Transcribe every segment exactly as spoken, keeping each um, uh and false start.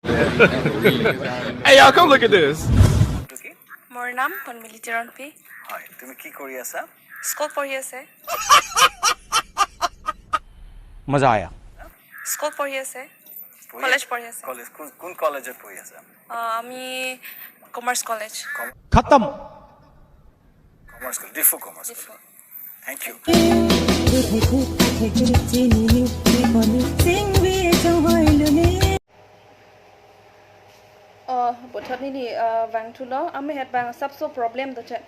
Hey, y'all, come look at this. মোৰ নাম পনমিলি তিৰণপি। হয়, তুমি কি কৰি আছা? স্কুল পঢ়ি আছে। मजा आया। স্কুল পঢ়ি আছে। পঢ়ি কলেজ আছা? পঢ়ি আছে। কলেজ কোন কোন কলেজত পঢ়ি আছা? আহ, আমি কমাৰ্চ কলেজ। खत्म। Commerce college, Diphu commerce college. Thank you. Oh, bothot nini uh, vangthulo, amehet vang asapso problem doche.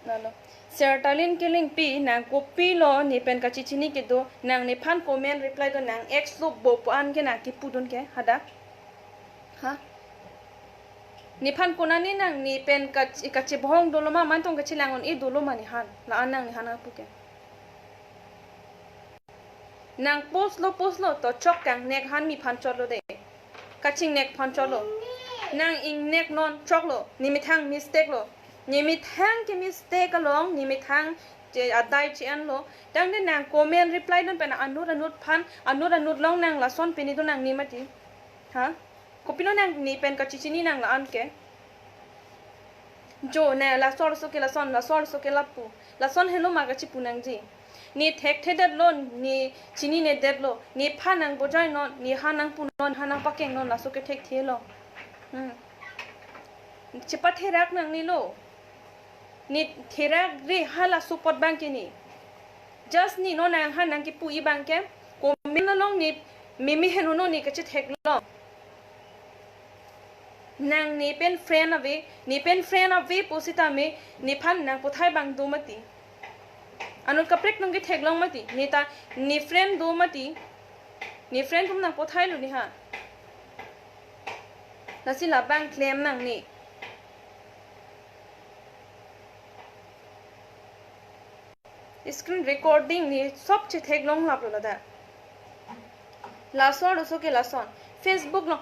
Lalo. Sertalin Kilingpi nang kopilo ne pen kachechini kedo, nang nephan comment reply do, nang ex lo bo pu an ke nang kipudun ke hadak. Ha? Nephan konane nang ne pen kach- kachebohong dolo ma, mantong kachelang un-e dolo ma nehan. La-an nang nehan apu ke. Nang post lo post lo to chok, kangnek han mi phan chotlo de. Kachingnek phan chotlo. Nang ingnek non choklo. Ne methang mistake lo. Ne methang ke mistake along, ne methang che adai che-an lo. Tangte nang comment reply non pen anut anut phan, anut anut long nang lason pini do nang ne mati. Ha? Kopilo nang ne pen kachechini nang la-an ke. Jo, ne laso arloso ke lason, laso arloso ke lapu. Lason helo ma kachipu nangji. Ne thekthedetlo, ne chininedet lo, nephan nang bojoi non, ne han nang pu non, han nang pakeng non, laso ke thekthe lo. Hmm. Chepatherak nangne lo. Ne therak re hala support bang ke ne. Just ne non nang han nang kipu-i bang ke. Comment along ne meme heno no ne kachethek lo. Nang ne pen friend ave, ne pen friend ave pusitame nephan nang pothai bang do mati. Anut kaprek nang ketheklong mati, ne ta ne friend do mati, ne friend tum nang pothai lo ne ha. Lasi labang klem nangne. Screen recording ne sob chetheklong laplo ladak. Laso arloso ke lason. Facebook lo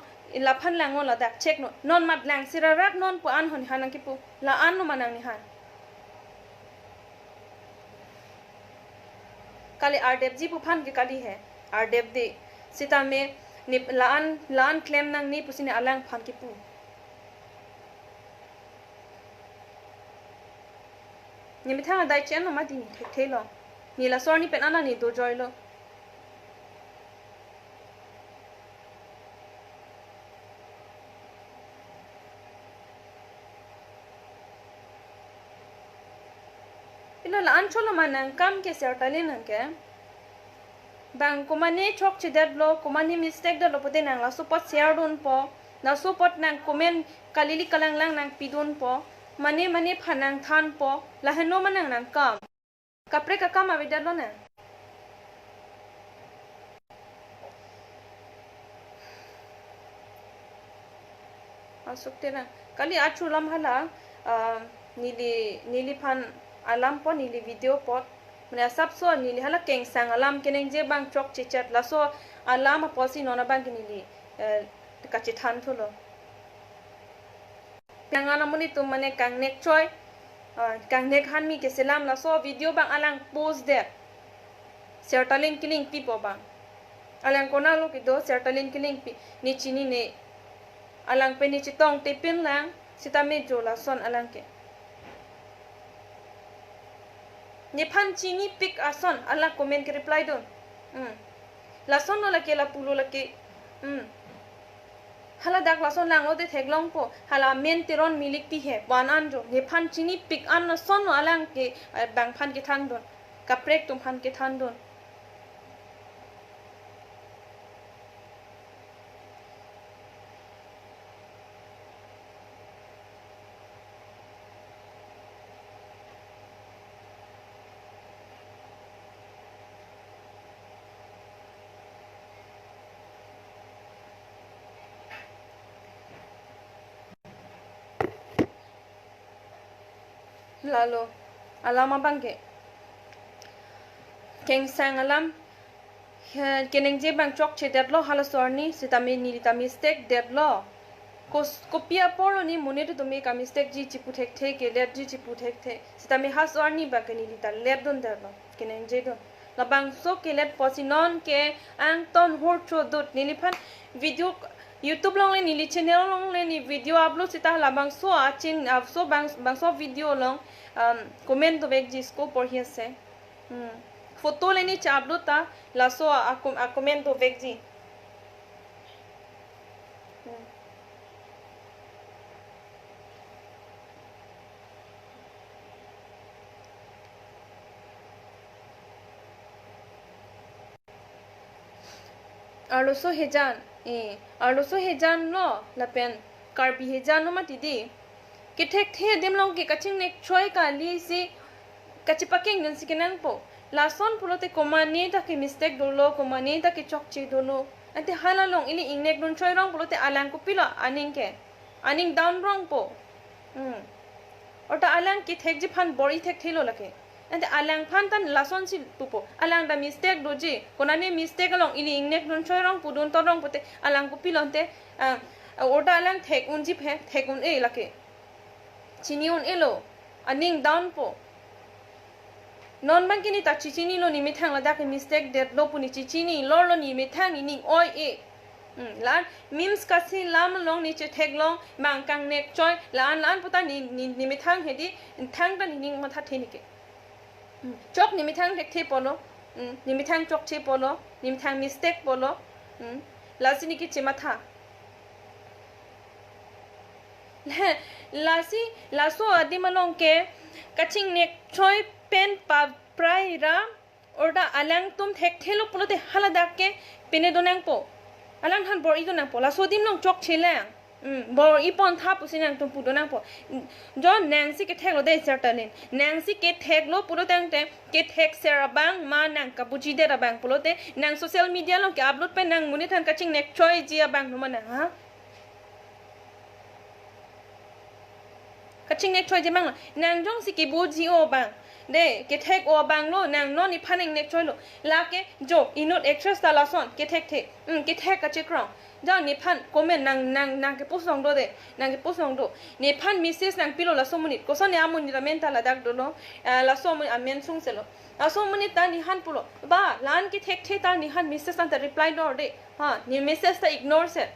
laphan lango ladak check no. Non mat lang sirarak non pu an hon han nang kipu. La-an no ma nang nehan. Kali ardepji pu phan ke kali he. Ardep de. Sitame ne la-an la-an klem nangne pusi ne alang phan kipu. Ne methang adai che-an lo mati ne thekthe lo. Ne laso arni pen ana ne dojoi lo. Ilo la-an cholo ma nang kam ke Sertalin nang ke. Bang komane chokchedet lo, komane mistake det lo pote nang laso pot share dunpo, laso pot nang comment kalili kalanglang nang pidunpo, mane mane phan nang thanpo, laheno ma nang nang kam. Kaprek akam avedet lo nang. Asuk terang. Kali achu lam hala, ah, neli, neliphan alam po, neli video pot. Mane asapso neli hala kengsang alam keningje bang chokchechet laso alam apotsi non abang ke neli, eh, kachethan thulo. Penang amonit atum mane kangnek choi, ah, kangnek hanmi keselam laso video bang alang post det. Sertalin Kilingpi pu bang. Alang konat lo kedo Sertalin Kilingpi, ne chinine. Alang pen ne chetongte pinlang, sitame jo lason alang ke. Nephan chinipik ason alang comment ke reply dun. Hmm. Lason lo lake, lapu lo lake. Hmm. Hala dak lason langlote theklongpo. Hala amen Teron Milikpi he pu an an jo. Nephan chinipik an lason lo alang ke, eh, bang phan kethan dun. Kaprek atum phan kethan dun. Lalo, alam abang ke. Kengsang alam, he, keningje bang chokchedet lo halaso arni, sitame neli ta mistake det lo. Kos-, kopi apor lo ne monit atum ke ka mistake ji chipu thekthe, kelet ji chipu thekthe. Sitame halaso arni bang ke neli ta let dundet lo, keningje dun. Labangso kelet apotsi non ke angton hor chodut, neliphan video YouTube along le neli channel along le ne video upload sita labangso achin, ah, so bang, bangso video along, um, comment dovekji, sko porhi ase. Hmm. Photo le ne che-upload ta laso a, a com-, a comment dovekji. Hmm. Arloso hejan, eh, arloso hejan lo, lapen Karbi hejan lo mati di. Kethekthe adim along ke kachingnek choi kali si kachepakeng dunsi kenangpo. Lason pulote komane ta ke mistake dolo, komane ta ke chokche dolo. Ante hala along ili ingnek dun choi rong pulote alang kopilo aning ke. Aning down rongpo. Hmm. Orta alang kethekji aphan bor-i thekthelo lake. Ante alangphan ta lasonsi pupo. Alang ta mistake doji. Konane mistake along ili ingnek dun choi rong pudun to rong pute alang kopilo ante, ah, orta alang thek unji aphan, thek un-e lake. Chini un-elo. Aning down po. Non abang ke ne ta chechinilo, ne methang ladak ke mistake detlo pu ne chechini, lorlo ne methang ne ning oi-e. Hmm, la-an memes kasilam along ne chetheklong, bang kangnek choi, la-an la-an puta ne, ne, ne methang hedi, thangta ne ning mathathe ne ke. Hmm, chok ne methang thekthe pulo, hmm, ne methang chokche pulo, ne methang mistake pulo, hmm, lasi ne ke chematha. Lasi, laso adim along ke kachingnek choi pen paprai ra, orta alangtum thekthelo pulote haladak ke pine donangpo. Alangphan bor-i donangpo. Laso adim along chokchelang. Hmm, bor-i pon tha pusi nangtum pu donangpo. Jo nangsi ketheklo dei sertalin. Nangsi ketheklo pulo tangte kethek ser abang ma nang kabuji det abang pulote nang social media along ke-upload pen nang monit aphan kachingnek choiji abang numa nang, ha? Kachingnek choiji abang lo. Nang jongsi kebuji-o abang. Dei, kethek-o abang lo, nang non nephan ingnek choilo. Lake, jo, inut actress ta lason, kethekthe. Hmm, kethek kachekrong. Jo, nephan comment nang, nang, nang ke-post long do dei. Nang ke-post long do. Nephan message nangpilo laso amonit. Koson ne amonit amen ta ladak dolo. Ah, laso amonit amen sungselo. Laso amonit ta nephan pulo. Ba, la-an kethekthe ta nephan message anta reply do dei. Ha, ne message ta ignore se.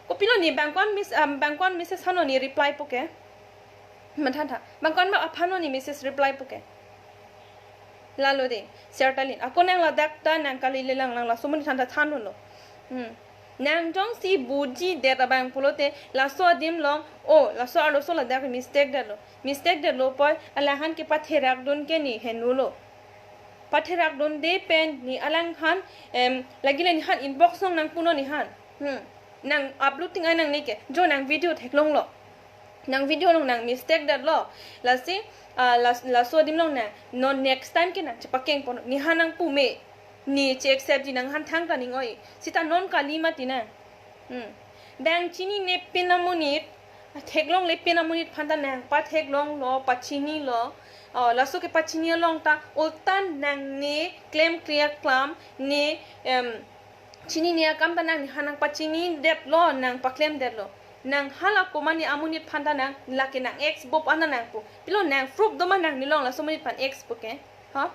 Kopilo ne bang ko-an mes-, um, bang ko-an message aphan ne reply po ke. Mathatha. Bang ko-an ma aphan ne message reply po ke. Lalo dei, sertalin. Ako nang ladak ta nang kalilelang, nang laso amonit aphan ta thanlo. Hmm. Nang jongsi buji det abang pulote laso adim along, o, laso arloso ladak mistake detlo. Mistake detlo poi, alangphan kepatherak dun ke ne henulo. Patherak dunde pen ne alangphan, em, lagi le nephan inbox along nangpunon nephan. Hmm. Nang upload ting ai nangne ke. Jo nang video theklonglo. Nang video along nang mistake detlo. Lasi, ah, las-, laso adim along nang. Non next time ke nang chepakeng pon. Nephan nangpu me. Ne che-acceptji, nangphan thangta ning oi. Sita non kali mati nang. Hmm. Bang chinine pen amonit, theklongle pen amonit aphan ta nang patheklonglo, pachinilo. Oh, laso kepachini along ta, ultan nangne klem kriak klam, ne, em, chinine akam ta nang nephan nangpachini detlo, nang paklem detlo. Nang hala komane amonit aphan ta nang, lake nang ex bop ana nangpu. Pilo nang proof do ma nangne along laso amonit aphan ex pu ke. Ha?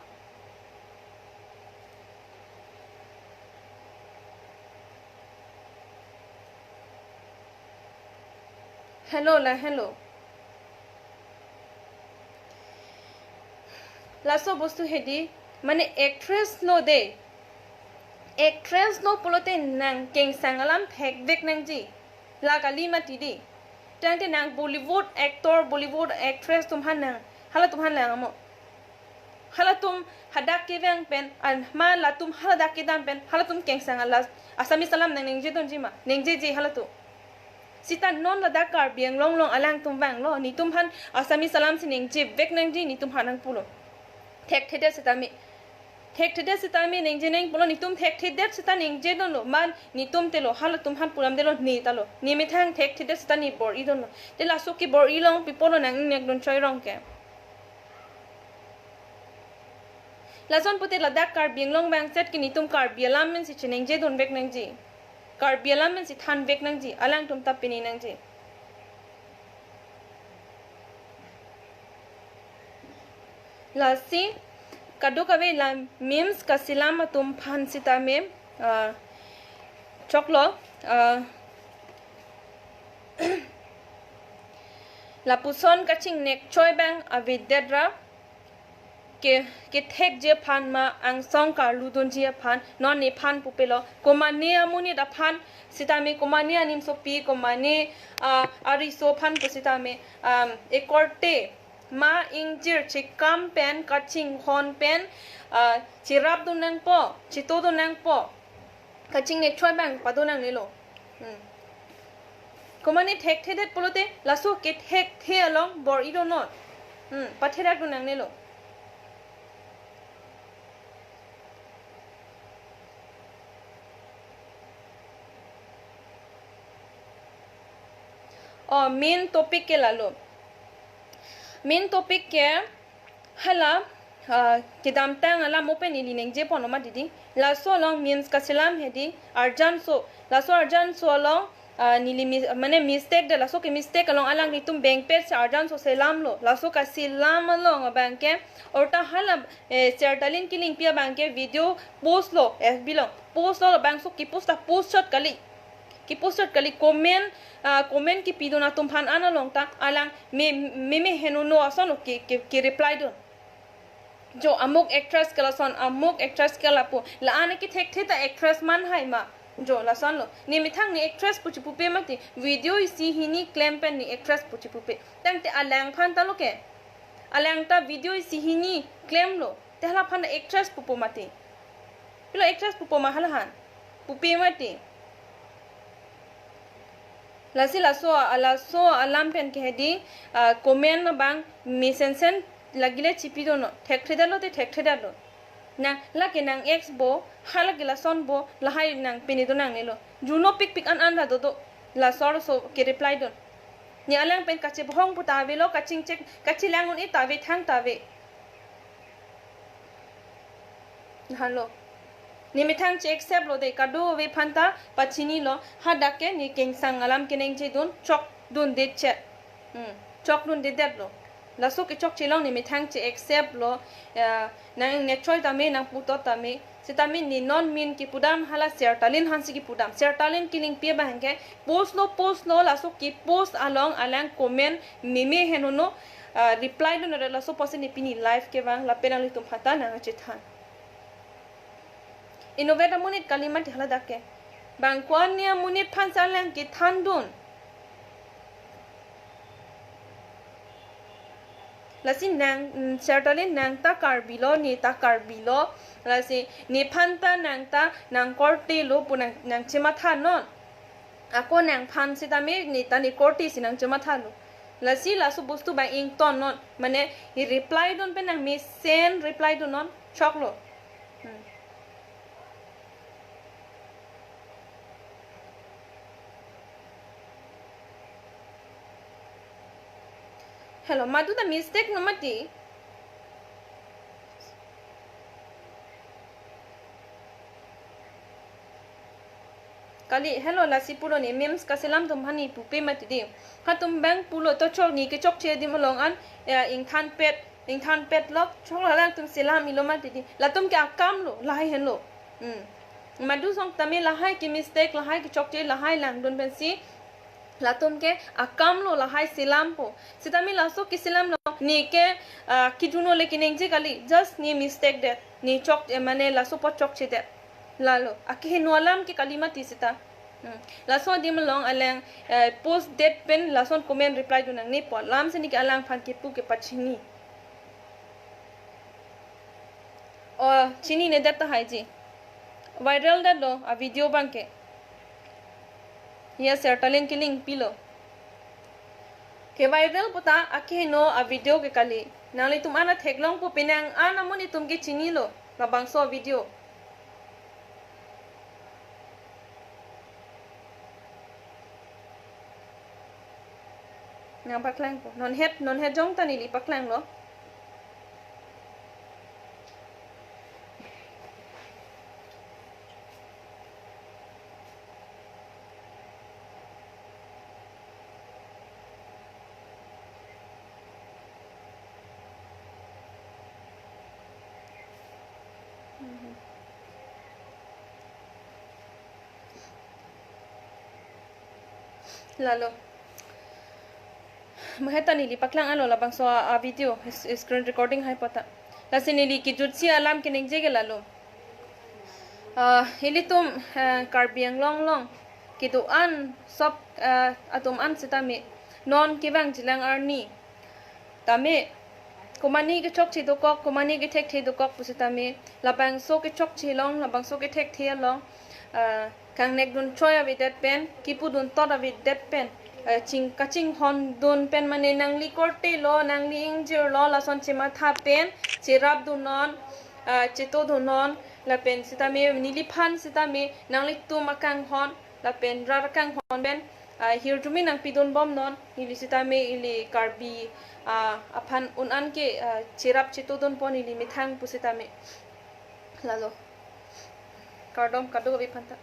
Hello la, hello. Laso bostu hedi, mane actress lo dei. Actress lo pulote nang kengsang alam thekvek nangji. La kali mati dei. Tangte nang Bollywood actor, Bollywood actress atum aphan nang, halatum aphan lang amo. Halatum hadak kevang pen, an ma latum haladak kedam pen, halatum kengsang alam Assamese alam nang ningje dunji ma, ningjeje halatum. Sita non ladak Karbi Anglong along alangtum vanglo, netum aphan Assamese alam si ningjevek nangji, netum aphan nangpulo. Thekthedet sitame. Thekthedet sitame ningje nang pulo, netum thekthedet sita ningje dunlo, man netum telo, halatum aphan pulam detlo, ne talo. Ne methang thekthedet sita ne bor-i dunlo. Te laso kebor-i along pi pulo nang ingnek dun choi rong ke. Lason pute ladak Karbi Anglong vangset ke netum Karbi alam men si cheningje dunvek nangji. Karbi alam men si thanvek nangji. Alangtum ta pini nangji. Lasi kadokave la memes kasilam atum aphan sitame, ah, choklo, ah, Lapuson kachingnek choi abang avedet ra ke, kethekji aphan ma angsong karludunji aphan non nephan pupelo. Komane amonit aphan sitame, komane animsopi, komane, ah, ariso aphan pusitame, um, ekorte ma ingjir chekam pen, kachinghon pen, ah, cherapdun nangpo, chetodun nangpo. Kachingnek choi abang padon nangnelo. Hmm. Komane thekthedet pulote laso kethekthe along bor-idunnon. Hmm, patherakdun nangnelo. Oh, main topic ke lalo. Main topic ke hala, ah, kedamtang alam open ili nengjeponlo mati di. Laso along memes kaselam hedi, arjanso. Laso arjanso along, ah, neli mis-, mane mistake de, laso ke mistake along alanglitum bengpet si arjanso selamlo. Laso kaselam along abang ke, orta hala, eh, Sertalin Killingpi abang ke video postlo, F B along. Postlo, labangso kepost ta post chot kali. Kepost chot kali, comment, ah, comment kepidun atum aphan an along ta alang me, meme henono asonlo ke, ke, kereply dun. Jo, amuk actress ke lason, amuk actress ke lapu. La-an kethekthe ta actress man hai ma. Jo, lasonlo. Ne methang ne actress pu chepupe mati. Video isi hini klem pen ne actress pu chepupe. Tangte alangphan ta lo ke. Alang ta video isi hini klemlo. Te halaphan ta actress pupo mati. Pilo actress pupo ma halaphan? Pupe mati. Lasi laso, laso alam pen ke hedi, ah, comment abang mesensen lagile chepidunnon. Thekthedetlo te thekthedetlo. Nang, lake nang ex bo, halake lason bo, lahai nang pinidun nangnelo. Juno pikpik an an ra dodo. Laso arloso kereply dun. Ne alang pen kachebohong pu ta avelo, kachingchek, kachelang un-e ta ave, thang ta ave. Halo. Ne methang che-accept lo de, kadokave aphan ta pachinilo, hadak ke ne kengsang alam kenengjedun, chokdunde chet. Hmm, chokdundedetlo. Laso kechokche along ne methang che-accept lo, ya, nang ingnek choi tame, nang putot tame. Sitame ne non min kepudam hala Sertalin aphansi kepudam. Sertalin Killingpi abang ke postlo, postlo, laso kepost along alang comment meme henono, ah, reply dun, laso apotsi ne pini live kevang, lapen nanglitum aphan ta nangchethan. Inutvet amonit kali mati haladak ke. Bang ko-an ne amonit aphan si alang kethandun. Lasi nang, mm, Sertalin nang ta Karbi lo, ne ta Karbi lo. Lasi nephan ta nang ta nang korte lo pu nang, nangchemathanon. Ako nangphan sitame ne ta ne korte si nangchemathalo. Lasi laso bostu abang ingtonnon. Mane, i reply dun pen nang mesen reply dunnon. Choklo. Hmm. Helo, madu ta mistake no mati. Kali, helo, lasi pulo ne, memes kaselam atum aphan ne pupe mati di. Hatum abang pulo to chok ne kechokche adim along an, ya, ingthanpet, ingthanpet lok, chok alangtum selam-ilo mati di. Latum ke akam lo, lahai henlo. Hmm. Madu song tame lahai ke mistake, lahai kechokche, lahai langdun pensi. Latum ke akam lo, lahai selampo. Sitame laso keselamlo, ne ke, ah, kejuno le kenengje kali, just ne mistake det. Ne chok, eh, mane laso apot chokchedet. Lalo, akeheno alam ke kali mati sita. Hmm. Laso adim along alang, eh, post det pen lason comment reply dun nangnepo. Lamsi ne ke alangphan kepu ke pachini. O, chininedet tahai ji. Viral detlo a video abang ke. Ya Sertalin Killingpi lo. Ke viral pu ta akeheno a video ke kali. Nanglitum an atheklongpo, penang an amonit atum ke chinilo labangso a video. Nangpaklangpo. Non het, non het jong ta neli paklanglo. Lalo. Maheta neli paklang-anlo labangso a, a video, his, his screen recording hai pota. Lasi neli kejutsi alam keningje ke lalo. Ah, ilitum, eh, Karbi Anglong along kedo-an sop, eh, atum an sitame non kevang jilang arni tame, komane kechokche dokok, komane kethekthe dokok pusitame, labangso kechokche along, labangso kethekthe along, ah, kangnek dun choi avedet pen, kipu dun tot avedet pen, ah, ching, kachinghon dun pen mane nangli korte lo, nangli ingjir lo, lason chematha pen, cherap dun non, ah, cheto dun non, lapen sitame, neliphan sitame, nanglitum akanghon, lapen rat akanghon pen, ah, hirjume nangpidun bom non, neli sitame ili Karbi, ah, aphan un-an ke, ah, cherap cheto dunpo neli methang pusitame. Lalo. Kardom kadokave aphanta.